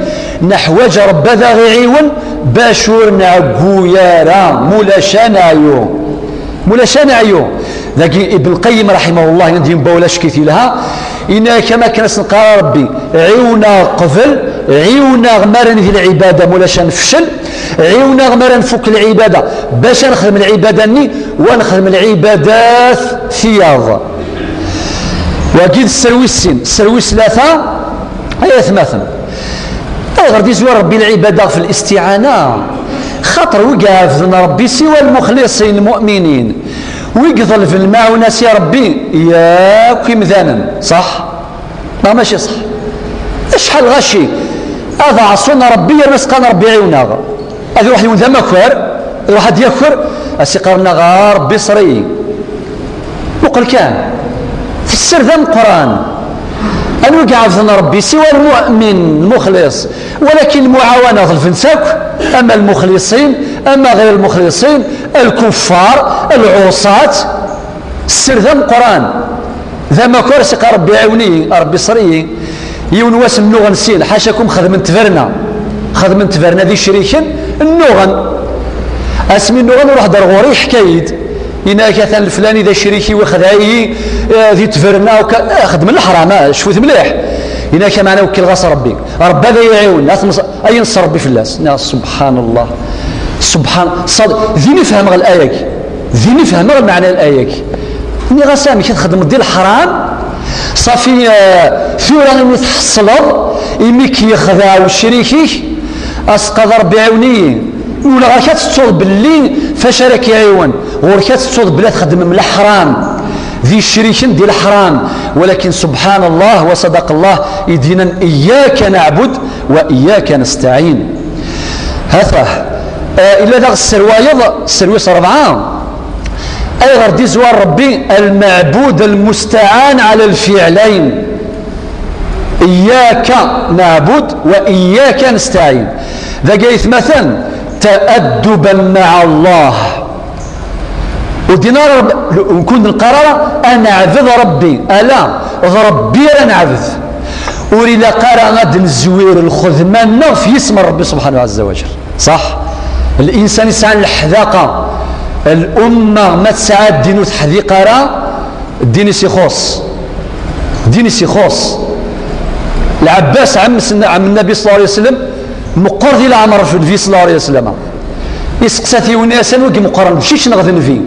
Neḥwaǧ Ṛebbi ad aɣ-iɛiwen bac ur nɛeggu ara, mulac aneɛyu. Mulac aneɛyu. Dagi Ibn Qayyim raḥimahullah, i d-yemba ulac kif yelha, yenna-ak am akken as-neqqar a Ṛebbi, ɛiwen-aɣ qbel, ɛiwen-aɣ mi ara neg lɛibada, mulac ad nefcel, ɛiwen-aɣ mi ara nfuk lɛibada, bac ad nexdem lɛibada-nni, wa nexdem lɛibadat tiyaḍ. Wagi d sser wis sin, sser wis tlata, ay atmaten. Ayɣer d-izwar Ṛebbi lɛibada ɣef listiɛana? Xaṭer wi iɛebden Ṛebbi siwa lmuxliṣin, lmu'minin, wi iḍelben lmaɛuna si Ṛebbi, yakk imdanen, ṣaḥ? Neɣ mačči ṣaḥ? Acḥal ɣaci ad ɛṣun Ṛebbi yerna s-qqaren Ṛebbi ɛiwen-aɣ. Ad iruḥ yiwen d amakar, iruḥ ad d-yaker, as-iqqaren-aɣ a Ṛebbi ṣer-iyi. Muqel kan, sser d ameqqran. Anwa i iɛebden Ṛebbi siwa lmu'min, lmuxliṣ? Walakin lmuɛawana ḍelben-tt akk, ama lmuxliṣin, ama ɣir lmuxliṣin, lkuffar, lɛuṣat. Sser d ameqqran. D amakar s-iqqar Ṛebbi ɛiwen-iyi, Ṛebbi ṣer-iyi. Yiwen wass nnuɣen sin, ḥacakum xedmen tberna. Xedmen tberna d icriken, nnuɣen. Asmi nnuɣen, iruḥ-d ar ɣur-i, yeḥka-yi-d. Yenna-ak atan leflani d acrik-iw, ixdeɛ-iyi, eh, di tberna, uka-, eh, xedmen leḥram, ah, cfut mliḥ. Yenna-ak ameɛna wekkileɣ-as Ṛebbi. Ṛebbi ad iyi-iɛiwen, ad t-nṣ-, ad yenṣer Ṛebbi fell-as. Neɣ subḥan Allah. Subḥan, ṣad-, din i fehmeɣ laya-agi. Din i fehmeɣ lmeɛna n laya-agi. Nniɣ-as amek i txedmeḍ di leḥram, ṣafi, eh, tura imi tḥeṣleḍ, imi k-yexdeɛ ucrik-ik, as-qqaḍ Ṛebbi ɛiwen-iyi. Ula ɣer-k ad tettuḍ belli fac ara k-iɛiwen, ɣur-k ad tettuḍ belli ad txedmem leḥram, d icriken di leḥram, walakin subḥan Allah wa sadaq Allah i d-yennan iyyaka naɛbud wa iyyaka nestɛin. Hatah, eh, illa daɣ sser wayeḍ, sser wis ṛebɛa, ayɣer d-izwar Ṛebbi al-maɛbud al-mustɛan ɛala al-fiɛlayn. Iyyaka naɛbud wa iyyaka nestɛin. Dagi ay atmaten, taadduban maɛa Allah. Ur din ara Ṛebbi, ur nkun neqqar ara ad neɛbed Ṛebbi, ala, d Ṛebbi ara neɛbed. Ur ilaq ara ad nezwir lxedma-nneɣ f yisem n Ṛebbi subḥanahu ɛazza wa jal. Ṣaḥ? Linsan isɛan leḥdaqa, lumma ma tesɛa ddin ur teḥdiq ara, ddin-is ixuṣ. Ddin-is ixuṣ. Lɛebbas, ɛem, ɛem Nnabi ṣella Llahu ɛalayhi wa sallam, meqqer di leɛmer f Nnbi ṣella Llahu ɛalayhi wa sallam. Iseqsa-t yiwen, yenna-as anwa i imeqqren, d cic neɣ d Nnbi?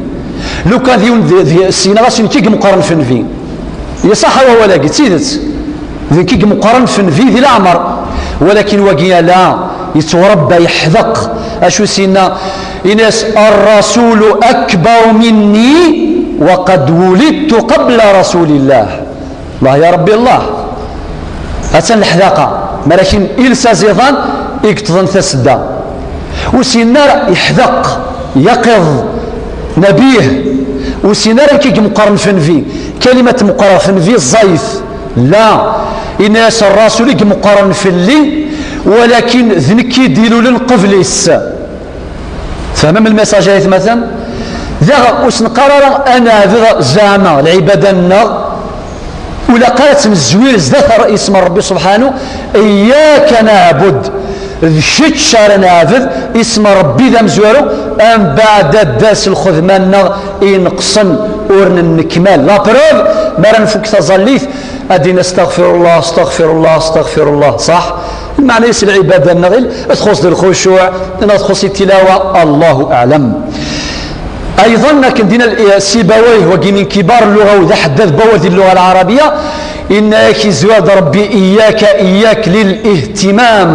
Lukan d yiwen d, d, syin-a ɣas nekk i imeqqren f Nnbi. Iṣaḥ wawal-agi, d tidet. D nekk i imeqqren f Nnbi di leɛmer. Walakin wagi ala, yettwaṛebba, yeḥdeq. Acu s-yenna? Yenna-as, الرسول أكبر مني وقد ولدت قبل رسول الله. Allah ya Ṛebbi Allah. Attan leḥdaqa. Marakin iles aẓidan i yeṭṭḍen tasedda. Ur s-yenna ara yeḥdeq, yaqiḍ, nabih. Ur s-yenna ara nekk i imeqqren f Nnbi. Kalimat meqqreɣ f Nnbi ẓẓayet. La. Yenna-as ṛṛasul i imeqqren fell-i, walakin d nekk i d-ilulen qbel-is. Fehmem lmessage ay atmaten? Daɣ ur s-neqqar ara ad neɛbed zeɛma lɛibada-nneɣ, ur ilaq ara ad tt-nezwir zdat isem n Ṛebbi subḥanu. Iyyaka naɛbud, d kečč ara neɛbed, isem n Ṛebbi d amezwaru, ambeɛd ad d-tas lxedma-nneɣ ineqsen, ur nennekmal. La preuve, mi ara nfuk taẓallit, ad d-nini astaɣfirullah, astaɣfirullah, astaɣfirullah, ṣaḥ? Lmeɛna-is lɛibada-nneɣ il txuṣ d lxucuɛ, neɣ txuṣ i tilawa, Allahu aɛlam. Ayḍan, akken d-yenna Sibawayh, wagi min kibar lluɣa u d aḥeddad n wawal di lluɣa lɛarabiya, yenna-ak izwar-d Ṛebbi iyyaka, iyyaka lil ihtimam,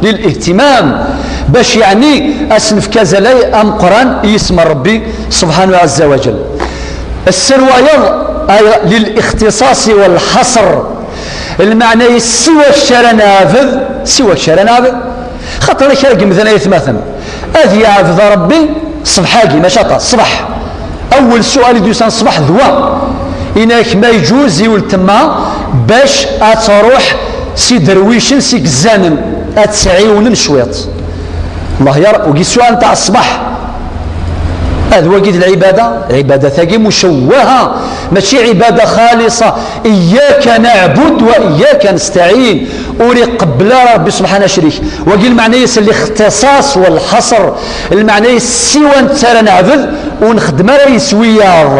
lil ihtimam, bac yeɛni ad s-nefk azal ameqqran i yisem n Ṛebbi subḥanahu ɛazza wa jall. Sser wayeḍ, ay, lil ixtiṣaṣi wal ḥaṣr. Lmeɛna-is siwa kečč ara neɛbed, siwa kečč ara neɛbed. Xaṭer kra n yemdanen ay atmaten, ad yeɛbed Ṛebbi ṣṣbeḥ-agi, maca aṭas, ṣṣbeḥ. Awwel ssual i d-yusan ṣṣbeḥ d wa. Yenna-ak ma yeǧuz i weltma bac ad tṛuḥ s iderwicen, s igezzanen, ad tt-ɛiwnen cwiṭ. Allah yar-, wagi ssual ntaɛ ṣṣbeḥ. Ad wagi d lɛibada, lɛibada-tagi mucewwaha, mačči ɛibada xaliṣa. Iyyaka naɛbud wa iyyaka nestɛin. Ur iqebbel ara Ṛebbi subḥana acrik. Wagi lmeɛna-is lixtiṣaṣ wal ḥaṣr. Lmeɛna-is siwa netta ara neɛbed, ur nxeddem ara yes wiyaḍ.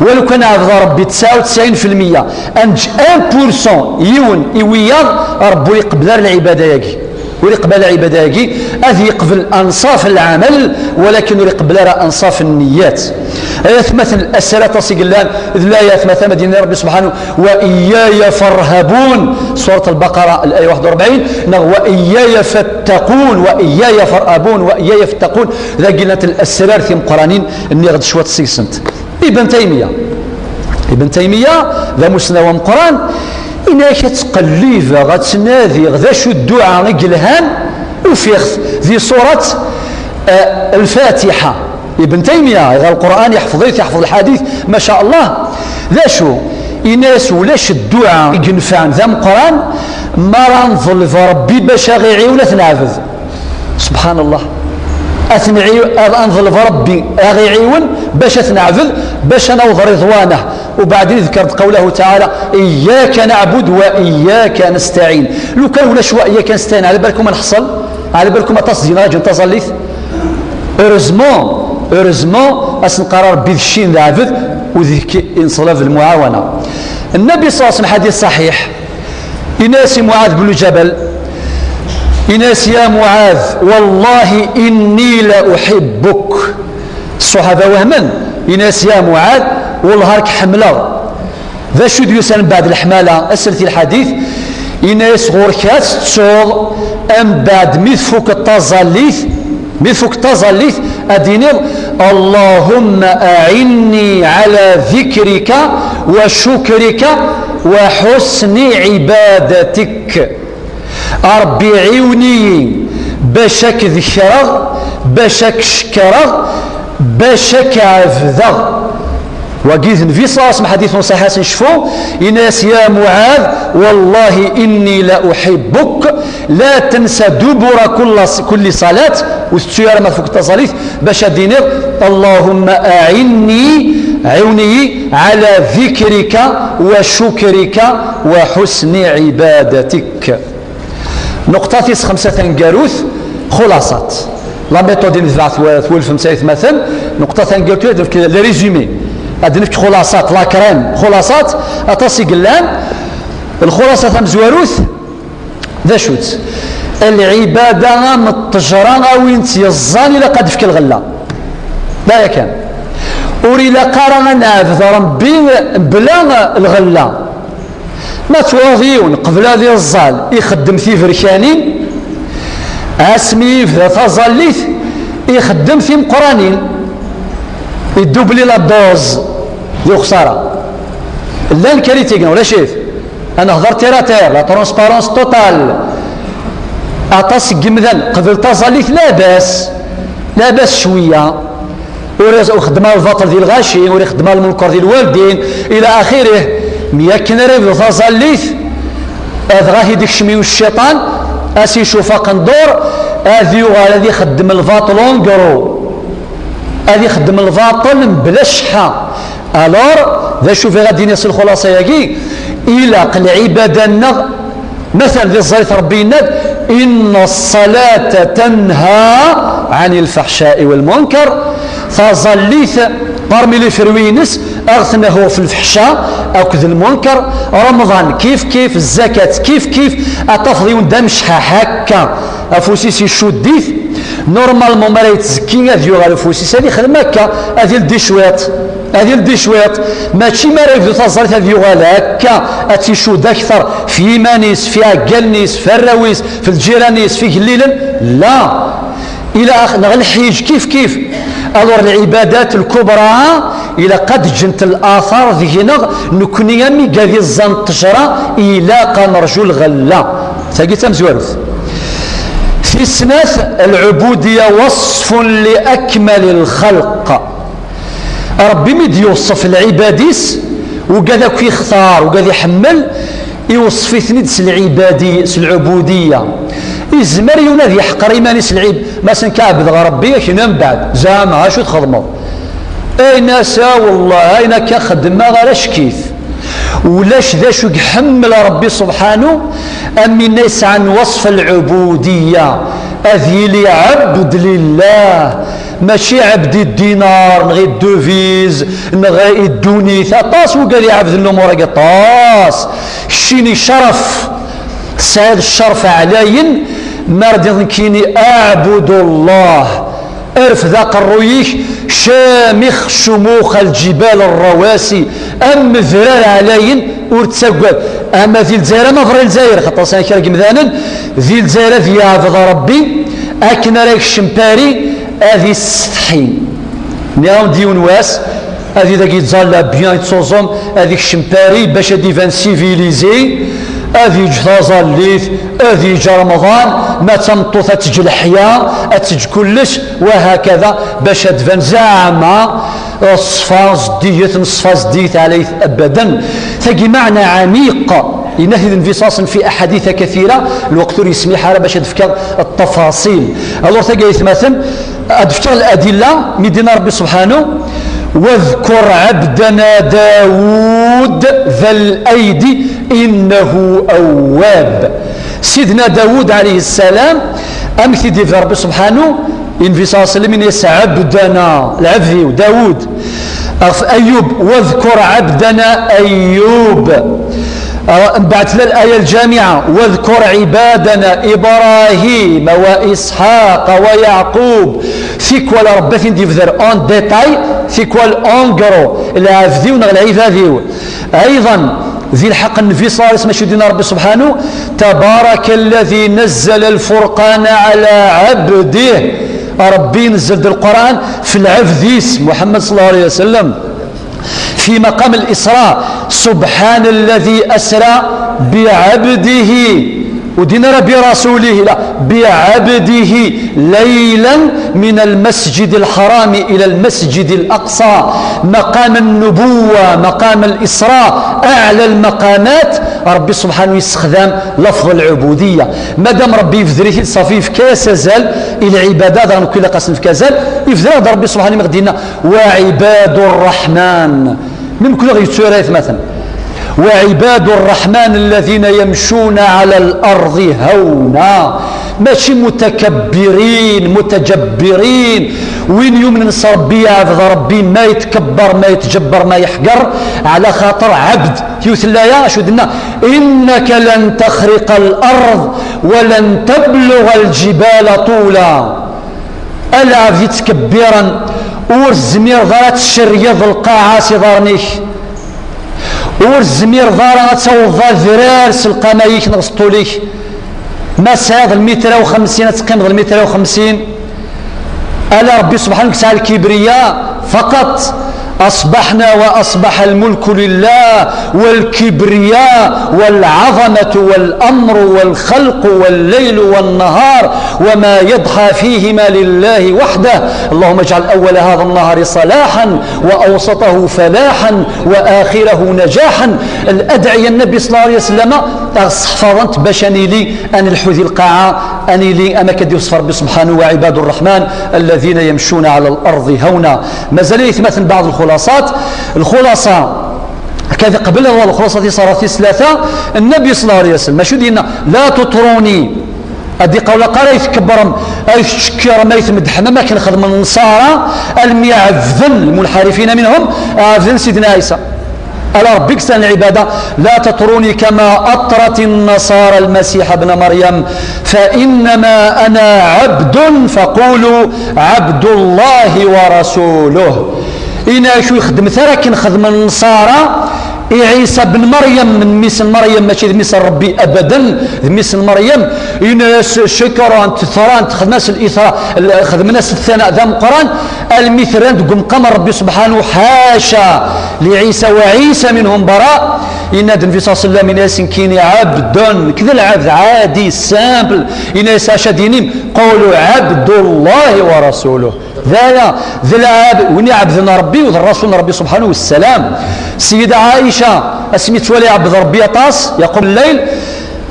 Walu kan neɛbed Ṛebbi tesɛa u tesɛin fi lmeyya, ad neǧǧ un pour cent, yiwen, i wiyaḍ, Ṛebbi ur iqebbel ara lɛibada-yagi. Ur iqbal lɛibada-agi, ad yeqbel anṣaf n lɛamal, walakin ur iqbel ara anṣaf n nniyat. Ay atmaten, assalat aṭas i yellan, d layat, ma tama d-yenna Ṛebbi subḥanahu, wa iyyaya farhabun, surat al-Baqara, al-aya waḥed u ṛebɛin, neɣ wa iyyaya fattaqun, wa iyyaya farhabun, wa iyyaya fattaqun. Dagi llant lasrar timeqqranin, nniɣ-d cwiṭ seg-sent. Ibn Taymiya. Ibn Taymiya d amussnaw ameqqran, yenna-ak ad ttqellibeɣ, ad ttnadiɣ d acu dduɛa i yelhan, ufiɣ-t di surat, eh, Lfatiḥa. Ibn Taymiya, iɣer Lqur'an iḥfeḍ-it, iḥfeḍ lḥadit, maca Allah. D acu? Yenna-as ulac dduɛa i yenfɛen d ameqqran, mi ara nḍelb Ṛebbi bac a ɣ-iɛiwen ad t-neɛbed. Subḥan Allah. Ad t-nɛiw-, ad nḍelb Ṛebbi a ɣ-iɛiwen bac ad t-neɛbed, bac ad naweḍ riḍwaneh. Ubeɛdin idker-d qawlahu taɛala, iyyaka naɛbud wa iyyaka nestɛin. Lukan ulac wa iyyaka nestɛin, ɛla balkum ad nḥṣel, ɛla balkum aṭas d-yenɣa ǧen taẓallit. Heureusement, heureusement, ad s-neqqar a Ṛebbi d kečč i nɛbed, u d kečč i neṭleb lmuɛawana. Nnabi ṣalla Llahu ɛalayhi wa sallam, ḥadit ṣaḥiḥ, yenna-as i Muɛad bnu Ǧabal, yenna-as, ya Muɛad, wallahi inni la uḥibbuk. Ṣṣuḥaba wehmen, yenna-as, ya Muɛad, wellah ar k-ḥemmleɣ. D acu d-yusan mbeɛd leḥmala? Aselti lḥadit, yenna-as, ɣur-k ad tettuḍ, mbeɛd mi tfukeḍ taẓallit, mi tfukeḍ taẓallit, ad d-tiniḍ, Allahumma aɛinni ɛala dikrika wa cukrika wa ḥusni ɛibadatik. A Ṛebbi, ɛiwen-iyi bac ad k-dekreɣ, bac ad k-cekkreɣ, bac ad k-ɛebdeɣ. Wagi d Nnbi ṣalla Llahu ɛalayhi wa sallam, ḥadit ṣaḥiḥ, ad s-necfu, yenna-as, ya Muɛad, wallahi inni la uḥibbuk, la tansa dubura kulla, kulli ṣalat, ur tettu ara ma tfuk taẓallit, bac ad d-tiniḍ, Allahumma aɛinni, ɛiwen-iyi, ɛala dikrika wa cukrika wa ḥusni ɛibadatik. Nuqṭa tis xemsa taneggarut, xulaṣat. La méthode i netbeɛ twa-, twulfem s aytmaten, nuqṭa taneggarut, ad nefk le résumé. Ad nefk xulaṣat, la crème, xulaṣat, aṭas i yellan. Lxulaṣa tamezwarut, d acu-tt? Lɛibada am ṭṭejra, a win tt-yeẓẓan ilaq ad d-tefk lɣella. D aya kan. Ur ilaq ara ad neɛbed Ṛebbi bla lɣella. Ma twalaḍ yiwen, qbel ad iẓẓal, ixeddem tiberkanin, asmi yebda taẓallit, ixeddem timeqqranin, idubli la dose, d uxsara. Llan qualité-gen, ulac-it. Ad nehder terre à terre, la transparence totale. Aṭas n yimdanen, qbel taẓallit, labas, labas cwiya. Ur ixeddem ara lbaṭel di lɣaci, ur ixeddem ara lmunker di lwaldin, ila axirih. Mi akken ara yebdu taẓallit, dɣa ad t-id-ikcem yiwen cciṭan, Ad s-icuf aqendur, ad yuɣal ad ixeddem lbaṭel en gros, ad ixeddem lbaṭel mebla cceḥḥa. Alors, d acu bɣiɣ ad d-iniɣ s lxulaṣa-agi? Ilaq lɛibada-nneɣ, مثلا, di ẓẓayet Ṛebbi yenna-d: إن الصلاة تنهى عن الفحشاء والمنكر. Taẓallit, parmi les fruits-ines, ad ɣ-tnehhu ɣef lfeḥca akked lmunker. Remḍan kif kif, zzakat kif kif. Ad tafeḍ yiwen d amecḥaḥ akka, afus-is icudd-it. Normalement, mi ara yettẓekki, ad yuɣal ufus-is ad ixdem akka, ad ildi cwiṭ, ad ildi cwiṭ. Mačči mi ara yebdu taẓallit ad yuɣal akka, ad tt-icudd akter f yiman-is, f iɛeggalen-is, f arraw-is, f lǧiran-is, f igellilen. La. Ila ax-, neɣ lḥiǧ kif kif. Alors, lɛibadat lkubra, ilaq ad ǧǧent later deg-neɣ, nekni am igad iẓẓan ṭṭejra, ilaq ad nerǧu lɣella. Tagi d tamezwarut. Tis snat, العبودية وصف لأكمل الخلق. Ṛebbi mi d-yuṣef lɛibad-is, ugad akk ixtar, ugad iḥemmel, iweṣṣef-iten-id s lɛibadi, s lɛubudiyya. Izmer yiwen ad yeḥqer iman-is lɛib-, ma s-nka ɛebdeɣ Ṛebbi, akken mbeɛd, zeɛma acu txedmeḍ? Ayen ass-a, wellah, ayen akka xeddmeɣ ara ckit. Ulac d acu i iḥemmel Ṛebbi subḥanu am winna yesɛan weṣf lɛubudiyya, ad yili ɛebd lillah, mačči ɛebd i ddinar, neɣ i devise, neɣ i ddunit. Aṭas wugad iɛebden lumuṛ-agi, aṭas. Keččini ccerf, tesɛiḍ ccerf ɛlayen, mi ara d-nekkini: أعبد الله. Rfed aqerruy-ik, camix cumuxa lǧibal rrawasi, am udrar ɛlayen, ur ttaggad. Ama di Lezzayer, ama bra Lezzayer, xaṭer sɛan kra n yimdanen, di Lezzayer ad yeɛbed Ṛebbi, akken ara yekcem Paris, ad issetḥi. Nniɣ-awen-d yiwen wass, ad yili dagi yettẓalla bien, yettuẓum, ad yekcem Paris bac ad d-iban civilisé, ad yeǧǧ taẓallit, ad yeǧǧ Remḍan, ma d tameṭṭut ad teǧǧ leḥya, ad teǧǧ kullec, wahakada, bac ad d-tban zeɛma ṣṣfa zeddiget, n ṣṣfa zeddiget ɛlayet abadan. Tagi meɛna ɛmiq, yenna-t-id Nnbi ṣṣallallahu ɛalayhi wa sallam fi aḥadita kathira, lweqt ur yesmiḥ ara bac ad d-fkeɣ ttafaṣil. Alors tagi aytmaten, ad d-fkeɣ ladilla, mi d-yenna Ṛebbi subḥanu: واذكر عبدنا داود ذا الأيد إنه أواب. Sidna Dawud ɛalayhi ssalam, amek t-id-yebda Ṛebbi subḥanu? Nnbi ṣṣallallahu ɛalayhi wa sallam yenna-yas: عبدنا, lɛebd-iw, Dawud. Ɣef Ayyub: واذكر عبدنا أيوب. Ah, mbeɛd tella laya lǧamiɛa: واذكر عبادنا إبراهيم وإسحاق ويعقوب. Tikwal Ṛebbi ad t-id-yebder en détail, tikwal en gros, lɛebd-iw neɣ lɛibad-iw. Ayḍan, di lḥeqq n Nnbi ṣṣallallahu ɛalayhi wa sallam, acu d-yenna Ṛebbi subḥanu: تبارك الذي نزل الفرقان على عبده. Ṛebbi inezzel-d Lqur'an f lɛebd-is, Muḥemmed ṣṣallallahu ɛalayhi wa sallam. في مقام الإسراء: سبحان الذي أسرى بعبده، ur d-yenni ara برسوله, la, بعبده، ليلا من المسجد الحرام إلى المسجد الأقصى. مقام النبوة، مقام الإسراء، أعلى المقامات. Ṛebbi subḥanu yessexdam lafḍ lɛubudiyya. Madam Ṛebbi yebder-it-id, ṣafi, yefka-yas azal i lɛibada, dɣa nekk ilaq ad s-nefk azal. Yebder-aɣ-d Ṛebbi subḥanu mi ɣ-d-yenna: وعباد الرحمن. Mimkul ɣ-yettu ara aytmaten. وعباد الرحمن الذين يمشون على الأرض هونا. Mačči mutakabbirin, mutajabbirin. Win yumnen s Ṛebbi, yeɛbed Ṛebbi, ma yetkebber, ma yetjebber, ma yeḥqer, ɛla xaṭer ɛebd. Yiwet n laya, acu d-tenna: إنك لن تخرق الأرض ولن تبلغ الجبال طولا. A lɛebd yettkebbiren, ur tezmireḍ ara ad tceryeḍ lqaɛa s iḍarren-ik. Ur tezmireḍ ara ad taweḍ adrar s lqama-ik neɣ s ṭṭul-ik. Ma tesɛiḍ lmitra u xemsin, ad teqqimeḍ lmitra u xemsin. Ala Ṛebbi subḥanu yesɛa lkibriya faqat. أصبحنا وأصبح الملك لله والكبرياء والعظمة والأمر والخلق والليل والنهار وما يضحى فيهما لله وحده. اللهم اجعل أول هذا النهار صلاحا وأوسطه فلاحا وآخره نجاحا. الأدعية النبي صلى الله عليه وسلم أصحفظت باش أنيلي أن الحوذي القاعة أنيلي أما كدي وصف ربي سبحانه وعباد الرحمن الذين يمشون على الأرض هونا. مازال يثمثن بعض الخلاصات. الخلاصة كذا قبل هو الخلاصة دي صارت ثلاثة. النبي صلى الله عليه وسلم شو دينا؟ لا تطروني. أدي قول قال يتكبرم، أي تشكر ما يتمدحنا، ما كان خدم النصارى الميعفذن المنحرفين منهم، عفذن سيدنا عيسى. على ربك سن العبادة. لا تطروني كما أطرت النصارى المسيح ابن مريم، فإنما أنا عبد، فقولوا عبد الله ورسوله. إنا شو يخدم ثرى كنخدم النصارى، إي عيسى بن مريم، من ميس مريم، ماشي ذ ميس ربي أبدا، ذ ميس مريم. إنا س-، شكرا، تثران، تخدمنا س الإثراء، ال-، خدمنا س الثناء ذا مقران، المثران تقوم قمر ربي سبحانه، حاشا لعيسى وعيسى منهم براء. إنا النبي صلى الله عليه وسلم، إنا سنكيني عبد، كذا العبد عادي، سامبل. إنا ساشا دينيم، قولوا عبد الله ورسوله. ذايا ذي العاب وين يعبدنا ربي وذي الرسول ربي سبحانه والسلام. سيدة عائشة اسمي تولي عبد ربي طاس يقوم الليل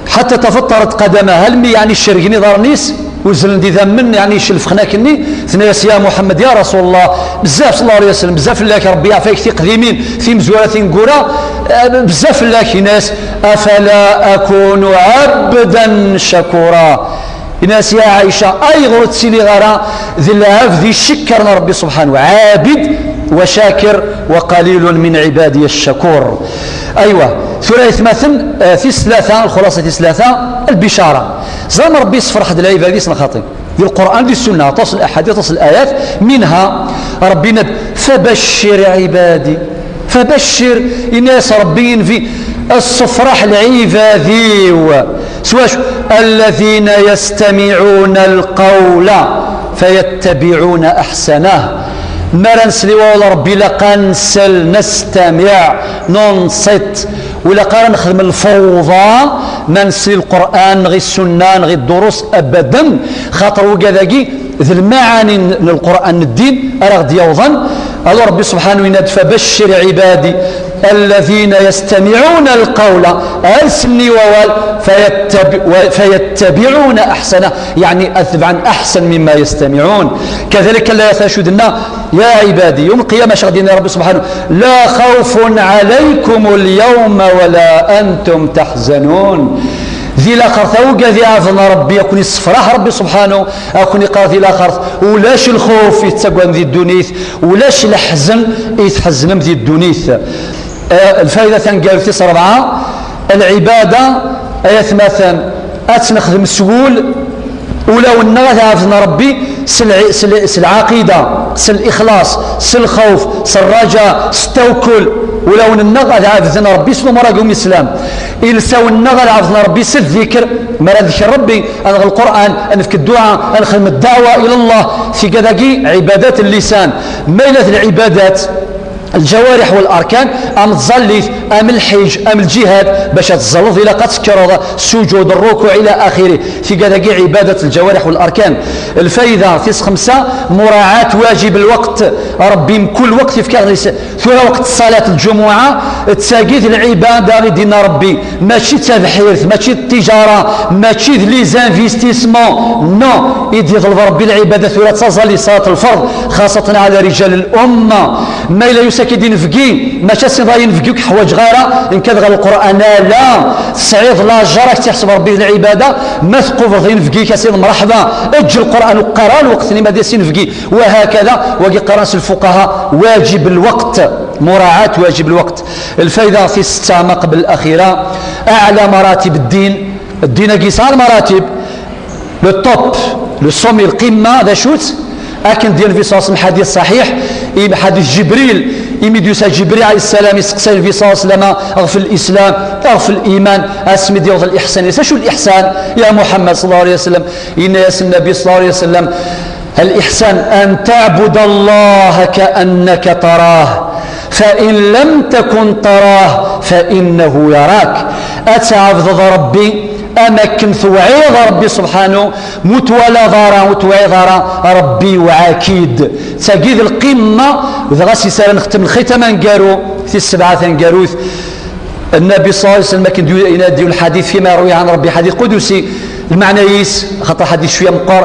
حتى تفطرت قدمها، هل مي يعني الشرقني دارنيس وزلن دي ذمن يعني شلف خناكني. ثنيس: يا محمد، يا رسول الله، بزاف صلى الله عليه وسلم، بزاف لك ربي يعافيك، في قديمين، في مزورة، في نقورة، آه، بزاف لك ناس. أفلا أكون عبدا شكورا؟ إناس يا عائشة، أي غرت سيلي غرا ذي العبد الشكر ربي سبحانه، عابد وشاكر، وقليل من عبادي الشكور. أيوة، ثلاث مثل، آه، في ثلاثة، الخلاصة في ثلاثة، البشارة. زعما ربي يصفر حد العباد يسمى خاطي. ذي القرآن، ذي السنة، تصل الأحاديث، تصل الآيات، منها ربي ند: فبشر عبادي. فبشر الناس ربي في الصفرح العبادي و-، سواش الذين يستمعون القول فيتبعون أحسنه. ما رنسلي ولا ربي لقنسل نستمع ننصت ولا قال نخدم الفوضى، ما نسلي القرآن غير السنة غير الدروس أبدا. خاطر وكذاكي ذي المعاني من القرآن الدين أرى غدي يوضن. قال ربي سبحانه يناد: فبشر عبادي الذين يستمعون القول، أرسلني ووال، فيتبع-، فيتبعون أحسنه، يعني أتبعا أحسن مما يستمعون. كذلك لا يتشدنا يا عبادي، يوم القيامة شغدين يا ربي سبحانه: لا خوف عليكم اليوم ولا أنتم تحزنون. ذي لا خرث أوقا ذي عافنا ربي، يكون يصفراح ربي سبحانه، يكون يقاضي لا خرث، ولاش الخوف يتسقون ذي الدنيث، ولاش الحزن يتحزنم ذي الدنيث. آه، الفائدة تنقل في أربعة، العبادة، آية مثلا، أتنخدم سوول، ولو النغة عافنا ربي، سل-، سل-، سل العقيدة، سل الإخلاص، سل الخوف، سل الرجاء، سل التوكل، ولو النغة عافنا ربي، سلو مرة قوم إسلام. إلساو النغة عافنا ربي، سل الذكر، مرة ذكر ربي، أنغ القرآن، أنفك الدعاء، أنخدم الدعوة إلى الله، في كذاكي عبادات اللسان. ما إلى العبادات، الجوارح والأركان، أم الزليت، أم الحج، أم الجهاد، باش تزلط إلى قد تكرر السجود، الركوع إلى آخره. في كذا عبادة الجوارح والأركان. الفائدة في خمسة، مراعاة واجب الوقت. ربي من كل وقت يفكر ليس ثورة وقت صلاة الجمعة، تساقيت العبادة غير دينا ربي. ماشي تبحيرث، ماشي التجارة، ماشي لي زانفيستيسمون، نو. يدي يطلب ربي العبادة ثورة تزالي صلاة الفرض، خاصة على رجال الأمة. ما إلا يساكي دين فقي، ماشي سي ضاين فقيك حوايج غيره، إن كان غير القرآن، لا. سعيد لا جرك تحسب ربي العبادة، ما ثقوف ضاين فقيك يا سيد مرحبا، اج القرآن وقرا الوقت اللي ما ديسين فقي، وهكذا. وقي قرأ الفقهاء واجب الوقت، مراعاة واجب الوقت. الفائدة في الستة ما قبل الأخيرة، أعلى مراتب الدين. الدين كيسعى المراتب، لو توب، لو سومي، القمة، ذا شوت. أكن ديال النبي صلى الله عليه وسلم حديث صحيح، إيم حديث جبريل، إيم يدوس جبريل عليه السلام يسقسي النبي صلى الله عليه وسلام: اغفر الإسلام، اغفر الإيمان، اسمي ديال الإحسان. يسا شو الإحسان يا محمد صلى الله عليه وسلم؟ إن ياس النبي صلى الله عليه وسلم: الإحسان أن تعبد الله كأنك تراه، فإن لم تكن تراه فإنه يراك. Ad tɛebdeḍ Ṛebbi am akken tewɛiḍ Ṛebbi subḥanu, mu twalaḍ ara, ur tewɛiḍ ara, Ṛebbi yewɛa-k-id. Tagi d lqimma, dɣa s-is ara nextem lxitam aneggaru, tis sebɛa taneggarut. Nnabi ṣalla Llahu ɛalayhi wa sallam akken d-yenna-d lḥadit fima yarwi ɛan Ṛebbi, ḥadit qudusi, lmeɛna-is, axaṭer ḥadit cwiya meqqer,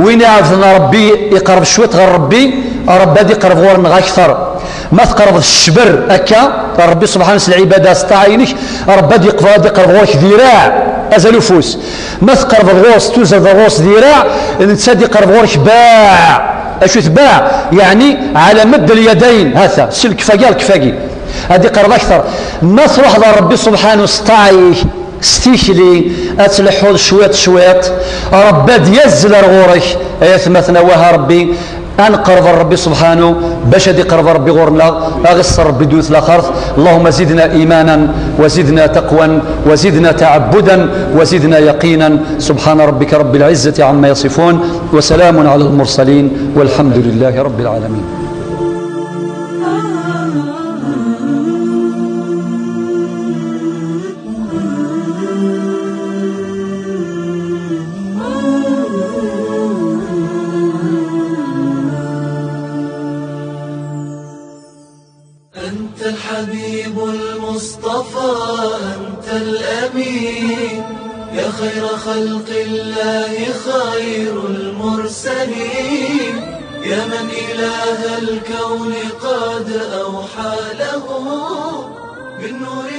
win iɛebden Ṛebbi, iqerreb cwiṭ ɣer Ṛebbi, Ṛebbi ad iqerreb ɣur-neɣ akteṛ. Ma tqerrbeḍ ccber akka, Ṛebbi subḥanu s lɛibada, s ṭṭaɛa-inek, Ṛebbi ad iqerreb, ad iqerreb ɣur-k diraɛ, azal ufus. Ma tqerrbeḍ ɣur-s, tuzreḍ ɣur-s diraɛ, netta ad iqerreb ɣur-k baaɛ. Acu tbaaɛ? Yeɛni, ɛala madd lyadayn, hata, si lekf-agi ar lekf-agi. Ad iqerreb akteṛ. Ma truḥeḍ ɣer Ṛebbi subḥanu s ṭṭaɛa-ik, s tikli, ad tleḥḥuḍ cwiṭ cwiṭ, Ṛebbi ad yazzel ar ɣur-k. Ay atmaten, awah a Ṛebbi, ad neqreb ar Ṛebbi subḥanu, bac ad iqerreb Ṛebbi ɣur-neɣ, ad aɣ-iṣṣer Ṛebbi ddunit laxert. اللهم زدنا إيمانا وزدنا تقوى وزدنا تعبدا وزدنا يقينا. سبحان ربك رب العزة عما يصفون وسلام على المرسلين والحمد لله رب العالمين. أنت الحبيب المصطفى، أنت الأمين، يا خير خلق الله، خير المرسلين، يا من إله الكون قد أوحى له بالنور.